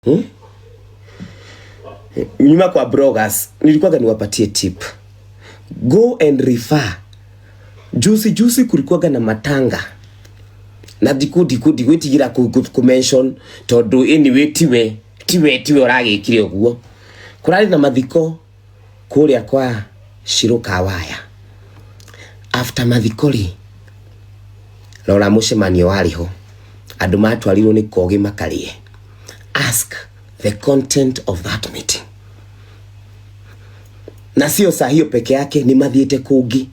Hmm? Nyuma kwa bloggers nilikuwa niwapatie tip, go and refer. Juzi juzi kulikuwaga na matanga na ndiku ndiku ndigwitigira ku mention tondu anyway tiwe uragikire uguo. Kurari na mathiko kuria kwa Shiro Kawaya. After mathiko ri, rora mucemanio wari ho, andu matwarirwo ni Kogi makarie. Ask the content of that meeting. Na sio saa hiyo peke yake, ni mathiete kungi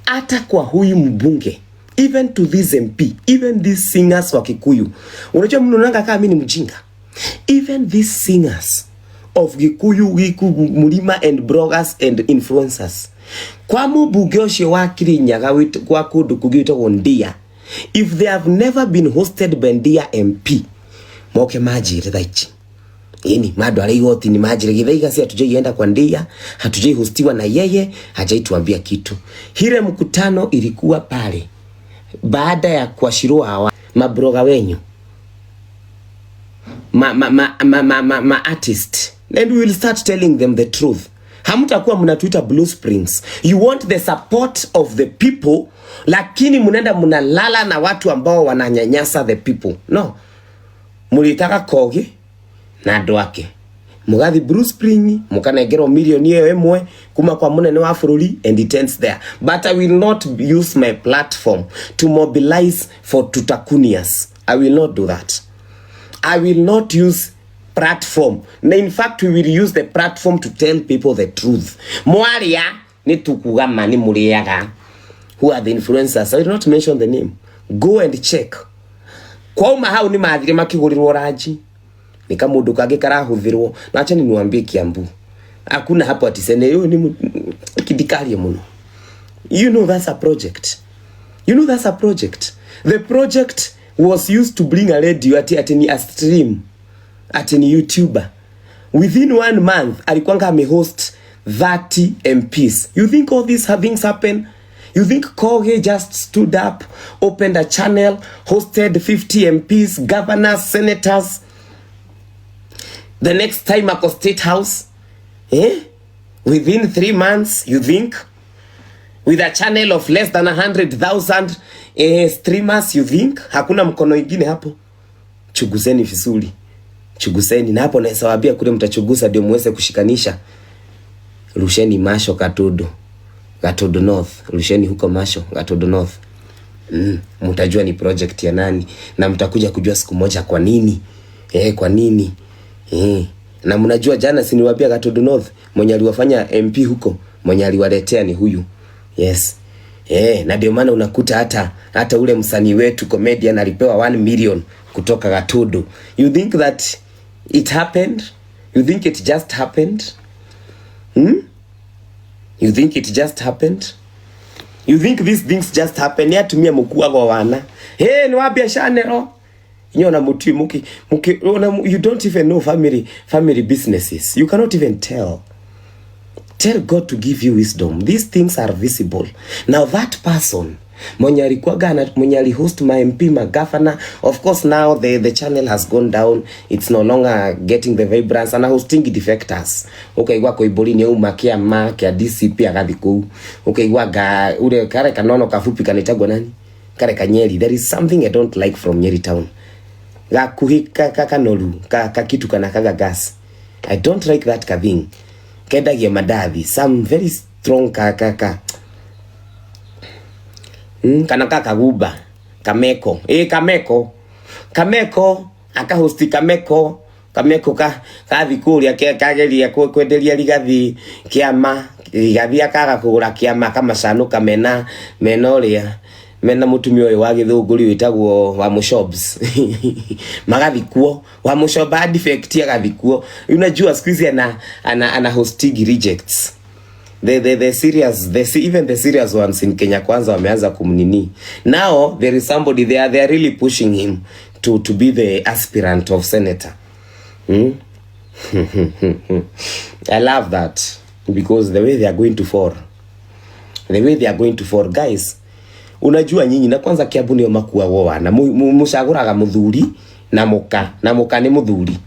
hata kwa huyu mbunge, even to this MP, even these singers wa Kikuyu. Unajua mnaonanga kama mimi ni mjinga. Even these singers of Gikuyu, Giku, Mulima and bloggers and influencers, kwa mũmbunge ũcio wa Kirinyaga kwa kũndũ kũngĩ gwĩtagwo Ndia, if they have never been hosted by Ndia MP, moke manjĩre thaa ici. Ini mandware igoti-inĩ manjĩre Githaiga si hatujaienda kwa Ndia, hatujaihostiwa na yeye, hajaituambia kitu. Hile mkutano ilikuwa pale baada ya kuashiriwa hawa mablogger wenyu, ma artist, and we will start telling them the truth. Hamtakuwa mnatuita Blue Springs. You want the support of the people, lakini mnaenda mnalala na watu ambao wananyanyasa the people. No, mulitaka Kogi na andu ake mugathi Blue Spring, mukanengerwo milioni ĩyo ĩmwe kuma kwa munene wa bũrũri, and it ends there. But I will not use my platform to mobilize for tutakunias. I will not do that. I will not use platform, na in fact we will use the platform to tell people the truth. Mwaria nĩ tukuga ma nĩ mũrĩaga. Who are the influencers? I will not mention the name. Go and check. Kwauma hau nĩ mathire makĩgũrĩrwo ranji ni kamundu kangĩ karahuthirwo. Na acha niwaambie, Kiambu hakuna hapo ati sene huyu ni kidikarie muno. You know that's a project. You know that's a project. The project was used to bring a radio, ati ni a stream, ati ni YouTuber. Within one month alikuwanga amehost 30 MPs. You think all these things happen? You think Koge just stood up, opened a channel, hosted 50 MPs, governors, senators? The next time ako State House, eh? Within 3 months, you think? With a channel of less than 100,000 streamers, you think? Hakuna mkono ingine hapo? Chuguzeni vizuri. Chuguzeni. Na hapo naweza waambia kule mtachuguza ndio muweze kushikanisha. Rusheni masho Katudu. Gatudu North. Rusheni huko masho Gatudu North. Mtajua ni project ya nani na mtakuja kujua siku moja kwa nini. Kwa nini? Na mnajua jana si niwaambia Gatudu North mwenye aliwafanya MP huko, mwenye aliwaletea ni huyu. Yes. Na ndio maana unakuta hata ule msanii wetu comedian alipewa 1 million kutoka Gatudu. You think that it happened? You think it just happened? Hmm? You think it just happened? You think these things just happen? Ni atumia mukuago wana. Hey, ni wambia channel. Inyona muti muki muki ona, you don't even know family businesses. You cannot even tell. Tell God to give you wisdom. These things are visible. Now that person mwenye alikuwaga mwenye alihost my MP, my governor, of course now the channel has gone down. It's no longer getting the vibrance ana hosting defectors. Ukaigua Koimburi ni auma kiama kia DCP agathi kuu. Ukaigua ga ule kare kanono kafupi kanitagwa nani, kare kanyeri. There is something I don't like from Nyeri town, gakuhi ka kanoru ka kitu kana kaga gas. I don't like that ka thing kendagia mandathi, some very strong ka kana ka kagumba kameko, kameko akahosti kameko. Kameko ka kathi kuria kageria kwenderia Rigathi kiama. Rigathi akaga kugura kiama, kamacanuka mena uria mena mutumia uyu wa githunguri witagwo wa Mushobs, magathi kuo wa Mushoba defect agathi kuo. Unajua siku hizi ana hosting rejects, the serious the even the serious ones in Kenya Kwanza wameanza kumnini. Now there is somebody there, they are really pushing him to be the aspirant of senator, I love that because the way they are going to fall, the way they are going to fall, guys. Unajua nyinyi na kwanza Kiambu nio makuagwo wana mucaguraga muthuri na muka, na muka ni muthuri.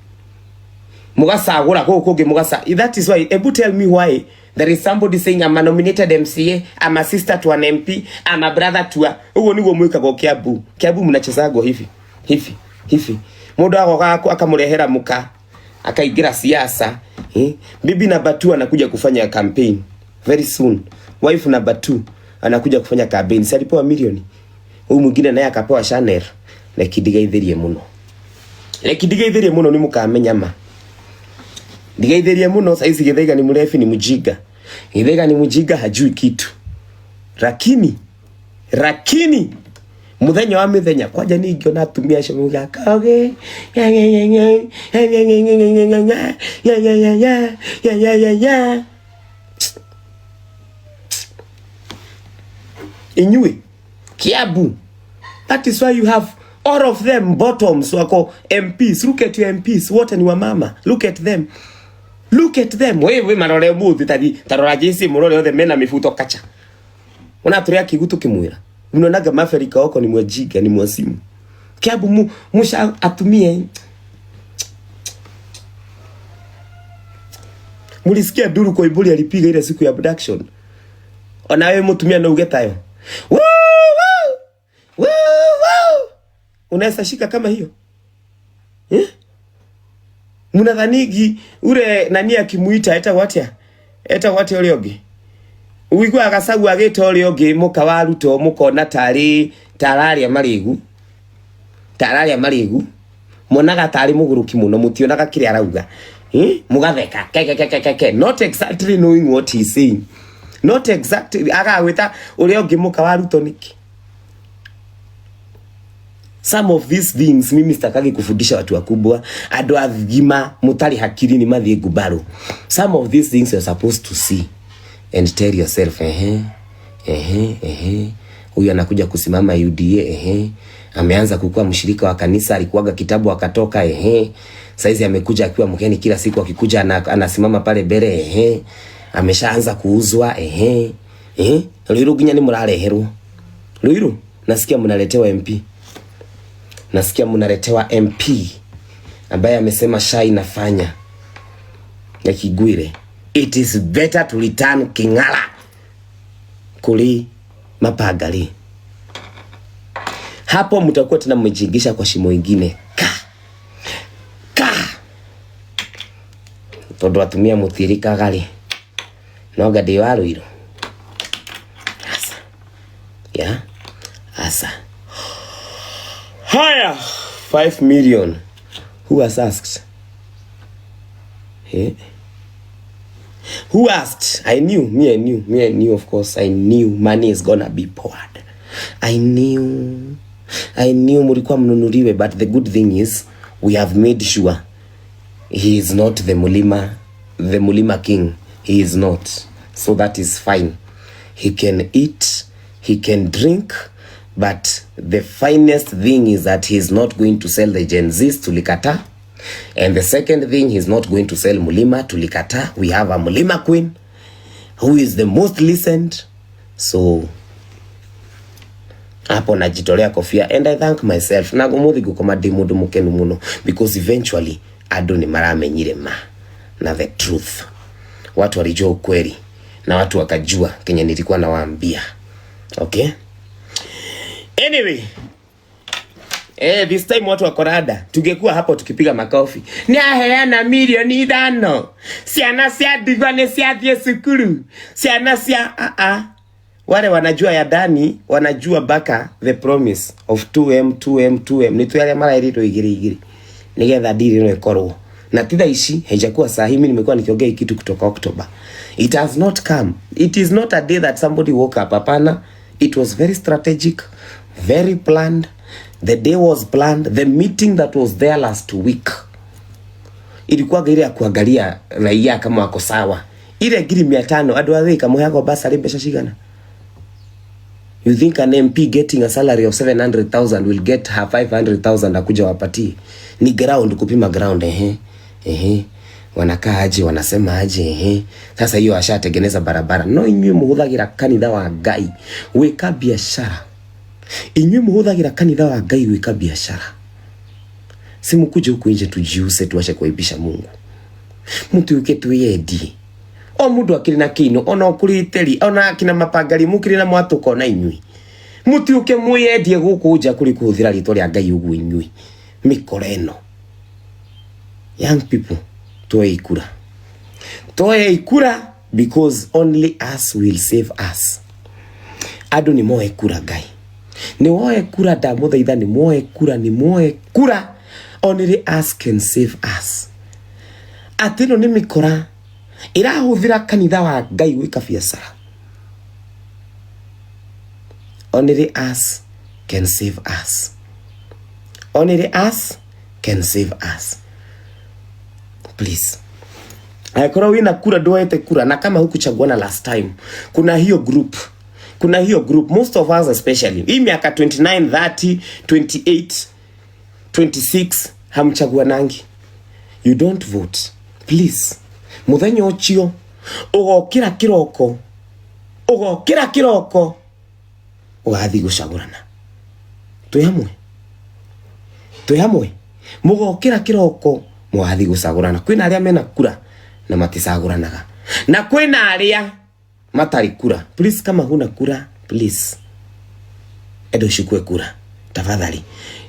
Mugacagura kuu kungi mugaca. That is why, ebu tell me why there is somebody saying, "I'm a nominated MCA, I'm a sister to an MP, I'm a brother to a." Uguo niguo mwikagwo Kiambu. Kiambu mnachezagwo hivi hivi hivi. Mundu agoka akamurehera muka akaingira siasa, eh? Bibi number 2 anakuja kufanya campaign very soon. Wife number 2 anakuja kufanya campaign. Si alipewa milioni? Huyu mwingine naye akapewa Chanel. Reke ndigeithirie muno, reke ndigeithirie muno, ni mukamenya ma ndigeithirie muno. Saizi Githaiga ni mrefi, ni mjinga. Githaiga ni mjinga, hajui kitu, lakini muthenya wa mithenya kwanja ningiona atumia acio muga koge ya inyui Kiambu. That is why you have all of them bottoms wako MPs. Look at your MPs, wote ni wamama. Look at them, look at them. We marore muthi tathi tarora jisi murore othe mena mifuto kacha ona turia kigu tukimwira mnaonaga maferika wako ni mwajinga, ni mwasimu. Kiambu mu musha atumie. Mulisikia duru kwa ibuli alipiga ile siku ya abduction? Ona wewe mutumia no uge tayo. Woo, woo, woo, woo. Unaweza shika kama hiyo, eh? Munathanigi ure nani akimuita eta watia eta watia uria ungi uigua Gachagua agita uria ungi muka wa Ruto, mukona tari tararia marigu, tararia marigu, monaga tari muguruki muno, mutionaga kiria arauga, eh? Mugatheka ke ke ke ke ke, not exactly knowing what he's saying, not exactly agagwita uria ungi muka wa Ruto niki. Some of these things mimi sitakagi kufundisha watu wakubwa, andu agima mutari hakiri ni mathie ngumbaru. Some of these things you're supposed to see and tell yourself, ehe ehe ehe, huyu anakuja kusimama UDA, ehe, ameanza kukua mshirika wa kanisa, alikuwaga kitabu akatoka, ehe, saizi amekuja akiwa mgeni, kila siku akikuja anasimama pale mbele, ehe, ameshaanza kuuzwa, ehe ehe. Ruiru nginya ni murareherwo Ruiru, nasikia mnaletewa MP, nasikia mnaletewa MP ambaye amesema SHA inafanya ya Kigwire. It is better to return King'ara kuli Mapangali. Hapo mtakuwa tena mmejiingisha kwa shimo ingine ka ka tondu atumia mutirikaga ri noga ndi wa Ruiru asa ya asa. Haya, 5 million, who has asked, eh? Who asked? I knew, me I knew, me I knew, of course I knew money is gonna be poured. I knew, I knew mulikuwa mnunuliwe, but the good thing is we have made sure he is not the Mulima king. He is not. So that is fine. He can eat, he can drink, but the finest thing is that he is not going to sell the Gen Zs, tulikata. And the second thing, he's not going to sell Mulima, tulikata. We have a Mulima queen who is the most listened. So hapo najitolea kofia and I thank myself na umuthi ngukoma ndi mundu mukenu muno because eventually andu ni maramenyire ma na the truth. Watu walijua ukweli na watu wakajua kenye nilikuwa nawaambia. Okay, anyway, this time watu wako rada. Tungekuwa hapo tukipiga makofi. Ni aheana milioni 5. Ciana cia ndigwa nĩ ciathiĩ cukuru. Ciana cia a a. Wale wanajua ya ndani, wanajua baka the promise of 2M 2M 2M. Nĩ tu arĩa maraĩrĩtwo igĩrĩ igĩrĩ. Nĩgetha deal ĩno ĩkorwo. Na ti thaa ici haijakuwa saa hii, mimi nimekuwa nikiongea hii kitu kutoka October. It has not come. It is not a day that somebody woke up. Hapana. It was very strategic, very planned. The day was planned. The meeting that was there last week ilikuwa ile ya kuangalia raia kama wako sawa. Ile 500,000 andu a Thika muheagwo basari mbeca cigana? You think an MP getting a salary of 700,000 will get her 500,000 akuja wapatie? Ni ground kupima ground, ehe. Ehe. Wanakaa aje, wanasema aje, ehe. Sasa hiyo ashatengeneza barabara. No inyuĩ mũhũthagĩra kanitha wa Ngai gwĩka biashara. Inyuĩ mũhũthagĩra kanitha wa Ngai gwĩka biashara. Si mkuje huku nje tujiuse, tuache kuaibisha Mungu. Mũtuĩke twĩyendie. O mũndũ akĩrĩ na kĩino, ona ũkũrĩte ri, ona akina mapangari mũkĩrĩ na mwatũka ona inyuĩ. Mũtuĩke mwĩyendie gũkũ nja kũrĩ kũhũthĩra rĩtwa rĩa Ngai ũguo inyuĩ. Mĩkora ĩno. Young people, tuoei kura. Tuoei kura because only us will save us. Andũ nĩ moe kura Ngai. Nĩ woe kura ndamũthaitha nĩ moe kura nĩ moe kura. Only us can save us. Atĩ ĩno nĩ mĩkora ĩrahũthĩra kanitha wa Ngai gwĩka biacara. Only us can save us. Only us can save us. Please. Angĩkorwo wĩna kura ndwoete kura na kama hukuchaguana last time, kuna hiyo group. Kuna hiyo group most of us especially. Hii miaka 29, 30, 28, 26 hamchaguanangi. You don't vote. Please. Muthenya ũcio ũgokĩra kĩroko ũgokĩra kĩroko ũgathiĩ gũcagũrana. Twĩ hamwe? Twĩ hamwe? Mũgokĩra kĩroko mũgathiĩ gũcagũrana. Kwĩna arĩa mena kura na maticagũranaga. Na kwĩna arĩa matarĩ kura. Please kama huna kura, please. Enda uchukue kura. Tafadhali.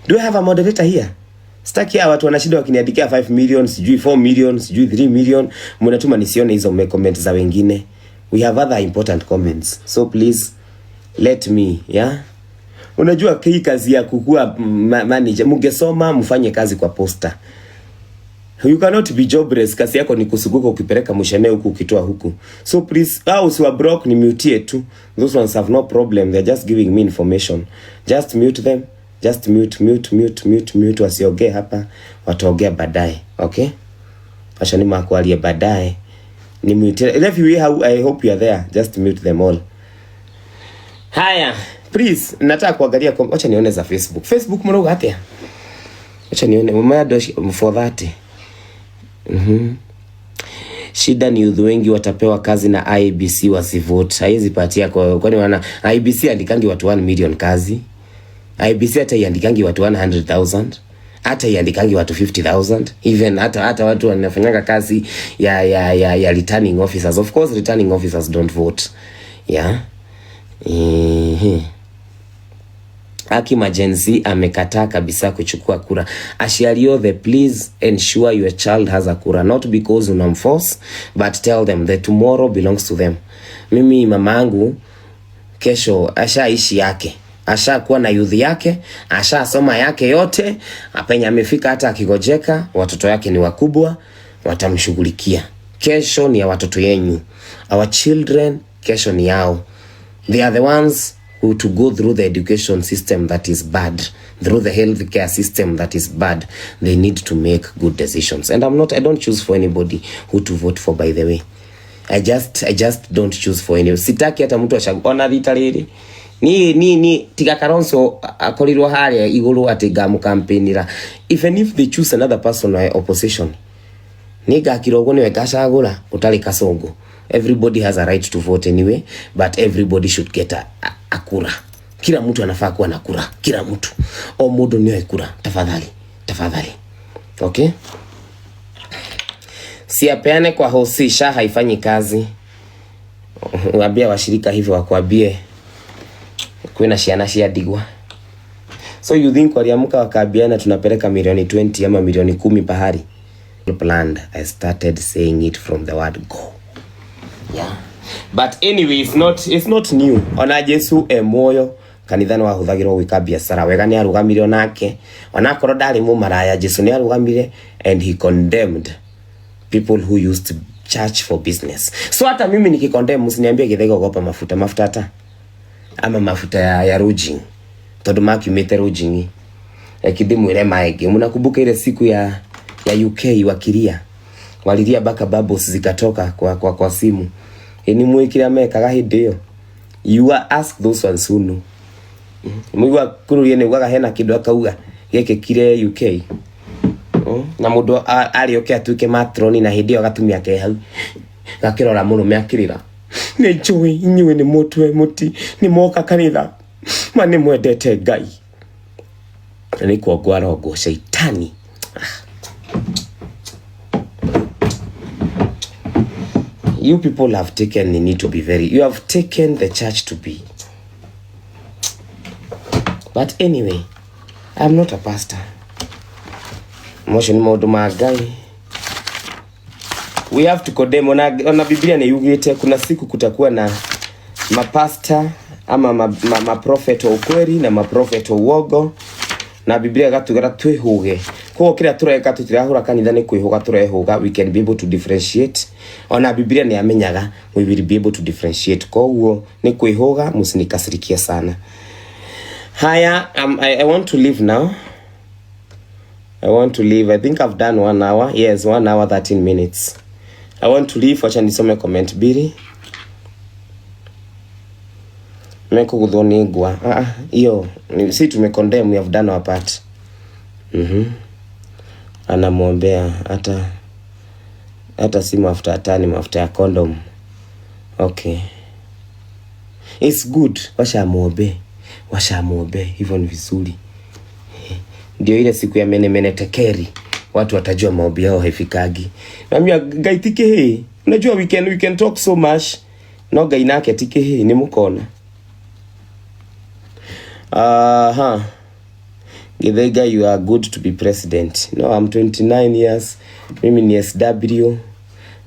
Do you have a moderator here? Sitaki hawa watu wanashinda wakiniandikia 5 million, sijui 4 million, sijui 3 million. Mnatuma nisione hizo comment za wengine. We have other important comments. So please let me, yeah? Unajua hii kazi ya kukua manager, mungesoma mfanye kazi kwa posta. You cannot be jobless. Kazi yako ni kusuguka ukipeleka mushene huku ukitoa huku. So please, au usiwa block ni mutie tu. Those ones have no problem. They're just giving me information. Just mute them. Just mute, mute, mute, mute, mute. Wasiongee hapa, wataongea baadaye. Okay? Acha ni makwarie baadaye. Ni mute. If you how I hope you are there. Just mute them all. Haya, please, nataka kuangalia kwa acha nione za Facebook. Facebook mrauga atia? Acha nione mama for that. Shida ni youth wengi watapewa kazi na IEBC wasivote. Haiwezi patia kwa kwani wana IEBC andikangi watu 1 million kazi. IEBC hata iandikangi watu 100,000. Hata iandikangi watu 50,000. Even hata watu wanafanyanga kazi ya returning officers. Of course returning officers don't vote. Yeah. Aki Majenzi amekataa kabisa kuchukua kura. Aciari othe, please ensure your child has a kura, not because unamforce, but tell them that tomorrow belongs to them. Mimi mamangu kesho ashaishi yake, ashakuwa na youth yake, ashasoma yake yote, penye amefika, hata akigojeka, watoto yake ni wakubwa, watamshughulikia. Kesho ni ya watoto yenyu. Our children, kesho ni yao. They are the ones who to go through the education system that is bad, through the healthcare system that is bad. They need to make good decisions. And I don't choose for anybody who to vote for, by the way. I just don't choose for any. Sitaki hata mtu achague. Ona rita rĩrĩ. Ni tiga Kalonzo akorirwo haria igũrũ atĩ ngamukampenira. Even if they choose another person wa opposition, nĩ ngakira ũguo nĩwe ngacagũra ũtarĩ kasongo. Everybody has a right to vote anyway, but everybody should get a kura. Kila mtu anafaa kuwa na kura. Kila mtu. O mũndũ nĩoe kura. Tafadhali. Tafadhali. Okay? Siapeane kwa hosi, SHA haifanyi kazi. Waambia washirika hivyo wakwambie kwina ciana cia ndigwa. So you think waliamka wakaambiana tunapeleka milioni 20 ama milioni 10 pahali? Planned. I started saying it from the word go. Yeah. But anyway, it's not new. Ona Jesu e muoyo kanitha nĩ wahuthagĩrwo gwĩka biacara wega nĩ arugamire onake onakorwo ndarĩ mũmaraya Jesu nĩ arugamire and he condemned people who used church for business. So hata mimi nikicondemn, msiniambie Githaiga ogopa mafuta mafuta hata ama mafuta ya lodging tondu makiumite lodging ekindimwire maenge. Mnakumbuka ile siku ya UK wakilia walilia mpaka bubbles zikatoka kwa simu ni mwikira mekaga hindi iyo. You are ask those ones who know. Muigua kururie ni ugaga hena kindu akauga gekekire UK. Na mundu arĩoke atuĩke matroni na hĩndĩ ĩyo gatumia ke hau gakĩrora mũrũme akĩrĩra nĩ njũĩ inyuĩ nĩ mũtwe mũti nĩ moka kanitha ma nĩ mwendete Ngai na nĩ kuongwo arongwo shaitani. You people have taken nini to be very, you have taken the church to be. But anyway, I'm not a pastor. Macio nĩ maũndũ ma Ngai. We have to condemn. Ona Biblia nĩ yugĩte kuna siku kutakuwa na mapasta ama maprofet wa ukweli na maprofet wa uongo, na Biblia gatugera twĩhũge. Koguo kĩrĩa tũreka, tũtirahũra kanitha, nĩ kwĩhũga tũrehũga. We can be able to differentiate. Ona Biblia nĩ amenyaga we will be able to differentiate. Koguo nĩ kwĩhũga, msinikasirikie sana. Haya, I want to leave now. I want to leave. I think I've done 1 hour. Yes, 1 hour 13 minutes. I want to leave. Wacha nisome comment mbili. Mekuguthwo nĩ ngwa. Ah, hiyo si tumecondemn, we have done our part. Anamwombea hata si mafuta hatani, mafuta ya condom. Okay. It's good. Washamuombe. Washamuombe. Hivyo ni vizuri. Ndio ile siku ya mene mene tekeri watu watajua maombi yao haifikagi. Na mimi Ngai ti kĩhĩĩ. Unajua we can talk so much, no Ngai nake ti kĩhĩĩ, nĩ mũkona. Aha. Githaiga, you are good to be president. No, I'm 29 years. Mimi ni SW.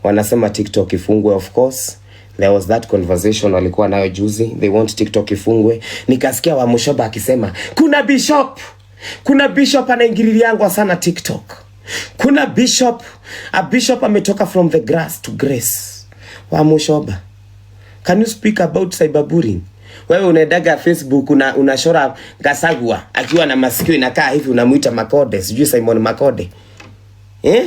Wanasema TikTok ifungwe. Of course. There was that conversation walikuwa nayo juzi. They want TikTok ifungwe. Nikasikia wa Mushoba akisema kuna bishop anaingililiangwa sana TikTok. Kuna bishop, a bishop ametoka from the grass to grace. Wa Mushoba, can you speak about cyberbullying? Wewe unaendaga Facebook, unashora Gachagua akiwa na masikio inakaa hivi, unamuita Makode, sijui Simon Makode. Eh?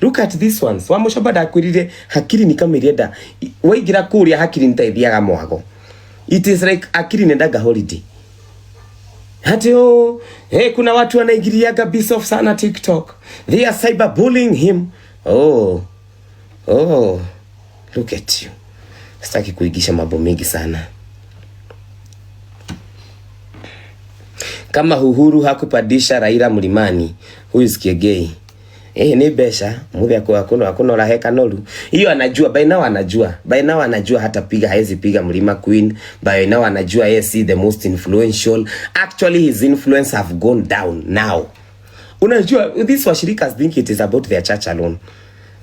Look at these ones. Wa Mushoba, ndakwirire hakiri ni kama irienda waingira kuria, hakiri nitaithiaga mwago. It is like akili inaendaga holiday. Hati oh, hey, kuna watu wanaingiliaga Bishop sana TikTok. They are cyberbullying him. Oh. Oh. Look at you. Sitaki kuigisha mambo mengi sana. Kama Uhuru hakupandisha Raila mlimani, huyu Kiengei. Eh, ni besha muthe akwa hakuna raheka noru. Hiyo anajua by now, anajua. By now anajua hata piga haezi piga mlima Queen. By now anajua yeye si the most influential. Actually, his influence have gone down now. Unajua these washirikas think it is about their church alone.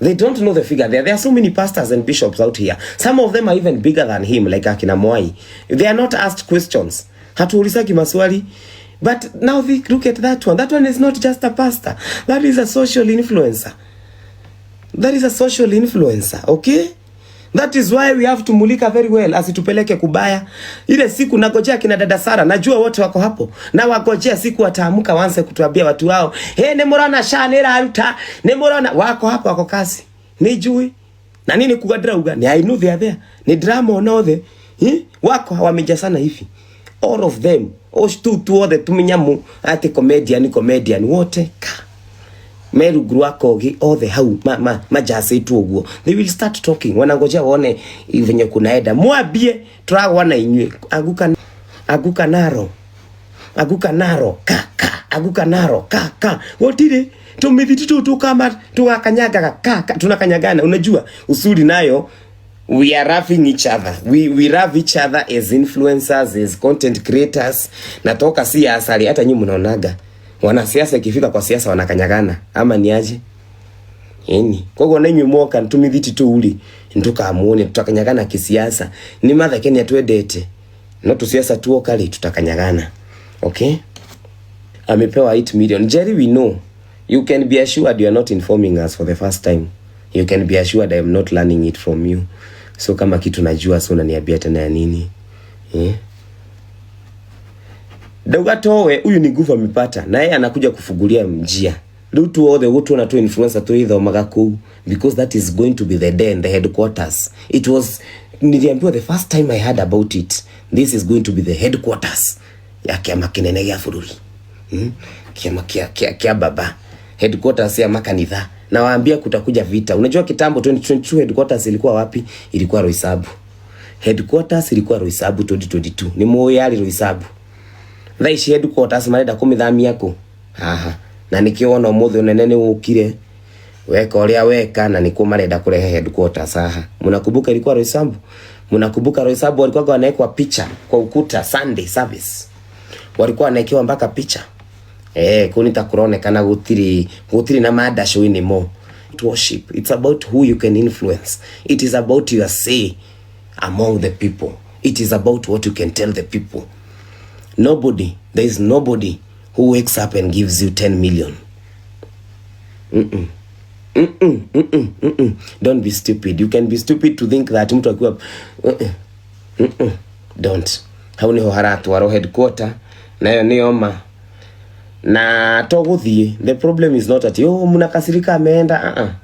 They don't know the figure there. There are so many pastors and bishops out here. Some of them are even bigger than him, like akina Mwai. They are not asked questions. Hatuulizaki maswali. But now they look at that one. That one is not just a pastor. That is a social influencer. That is a social influencer, okay? That is why we have to mulika very well, asitupeleke kubaya. Ile siku nagojea kina dada Sara, najua wote wako hapo. Na wagojea siku wataamka waanze kutuambia watu wao, "Hey, ne murana sha ne raruta, ne murana wako hapo, wako kazi." Nijui. Na nini kugadra uga? Ni I know they are there. Ni drama onothe. Eh? Wako wamejasana hivi. All of them. Osh tu othe tuminyamu ati comedian comedian wote ka merungu rwa kogi othe hau majacĩtwo ũguo, they will start talking. Wanangojea waone venye kunaenda. Mwambie turagwa na inyuĩ. Aguka, aguka naro, aguka naro ka ka, aguka naro ka ka, gũtirĩ tũmĩthiti tũu tũkama tũgakanyangaga ka ka, tunakanyagana. Unajua usuri nayo, we are loving each other. We love each other as influencers, as content creators. Natoka siasa, hata nyinyi mnaonaga wanasiasa ikifika kwa siasa wanakanyagana, ama ni aje? Eni koguo na inyuĩ mwoka tumithiti tũu rĩ, ntukamuone tutakanyagana kisiasa. Ni Martha Kenya twendete, no tusiasa tuoka rĩ, tutakanyagana. Okay, amepewa 8 million. Jerry, we know. You can be assured you are not informing us for the first time. You can be assured I am not learning it from you. So kama kitu najua, so unaniambia tena ya nini, eh? Ndauga towe huyu ni nguvu amepata na yeye anakuja kufungulia njia riu tu othe gutuona tu influencer tuithomaga kuu, because that is going to be the den, the headquarters. It was, niliambiwa the first time I heard about it, this is going to be the headquarters ya kiama kinene gĩa bũrũri, Kiama kia baba, headquarters ya makanitha. Na waambia kutakuja vita. Unajua kitambo 2022 headquarters ilikuwa wapi? Ilikuwa Roysambu. Headquarters ilikuwa Roysambu 2022. Ni muĩ yarĩ Roysambu. Thaa ici headquarters marenda kũmĩthamia kũ? Haha. Na nĩkĩo wona ũmũthĩ ũnene nĩ wũkire. Weka uria weka na nikuo marenda kurehe headquarters haha. Mnakumbuka ilikuwa Roysambu? Mnakumbuka Roysambu walikuwa wanawekwa picha kwa ukuta Sunday service. Walikuwa wanawekewa mpaka picha. Eh, kuni ta kuronekana gutiri gutiri na mada show anymore. Worship. It's about who you can influence. It is about your say among the people. It is about what you can tell the people. Nobody, there is nobody who wakes up and gives you 10 million. Don't be stupid. You can be stupid to think that mtu akiwa Don't. Hau niho haratwarwo headquarter nayo nĩyo ma na to guthie. The problem is not that, oh, mnakasirika ameenda.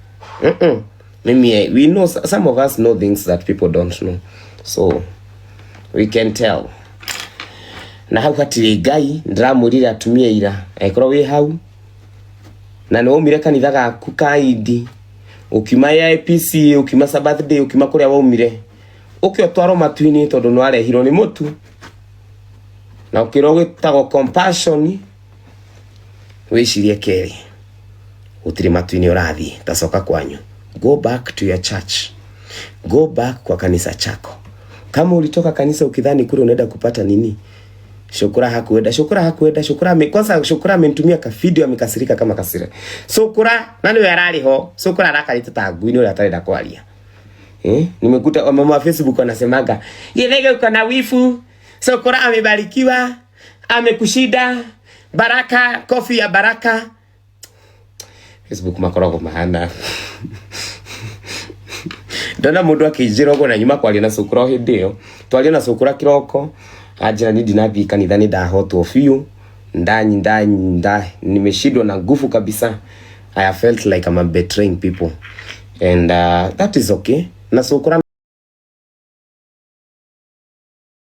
Mimi we know, some of us know things that people don't know, so we can tell. Na hau hatirĩ Ngai ndĩramwĩrire atumia ira angĩkorwo wĩ hau na nĩ waumire kanitha gaku ka indi, ũkiuma AIPC, ũkiuma Sabbath day, ũkiuma kũrĩa waumire, ũke ũtwarwo matu-inĩ tondũ nĩ warehirwo nĩ mũtu na ũkĩrwo gwĩtagwo compassion. Wĩcirie kerĩ, gũtirĩ matu-inĩ ũrathiĩ. Tacoka kwanyu, go back to your church, go back kwa kanisa chako. Kama ulitoka kanisa ukidhani kule unaenda kupata nini, Shukura hakuenda, Shukura hakuenda. Shukura kwanza Shukura amenitumia ka video amekasirika kama kasira. Shukura na niwe arari ho. Shukura arakarite ta ngui ni uria atarenda kwaria. Eh? Nimekuta wamama wa Facebook wanasemaga, "Githege uko na wifu. Shukura amebarikiwa, amekushida. Baraka, kofi ya baraka." Facebook makoragwo mahana. Ndona mundu akinjira ũguo na nyuma kwaria na Cukura o hĩndĩ ĩyo twaria na Cukura kĩroko, anjĩra ni ndinathiĩ kanitha, nĩ ndahotwo biũ, nda nda nda nimeshindwa na nguvu kabisa. I have felt like I'm betraying people and that is okay. Na Cukura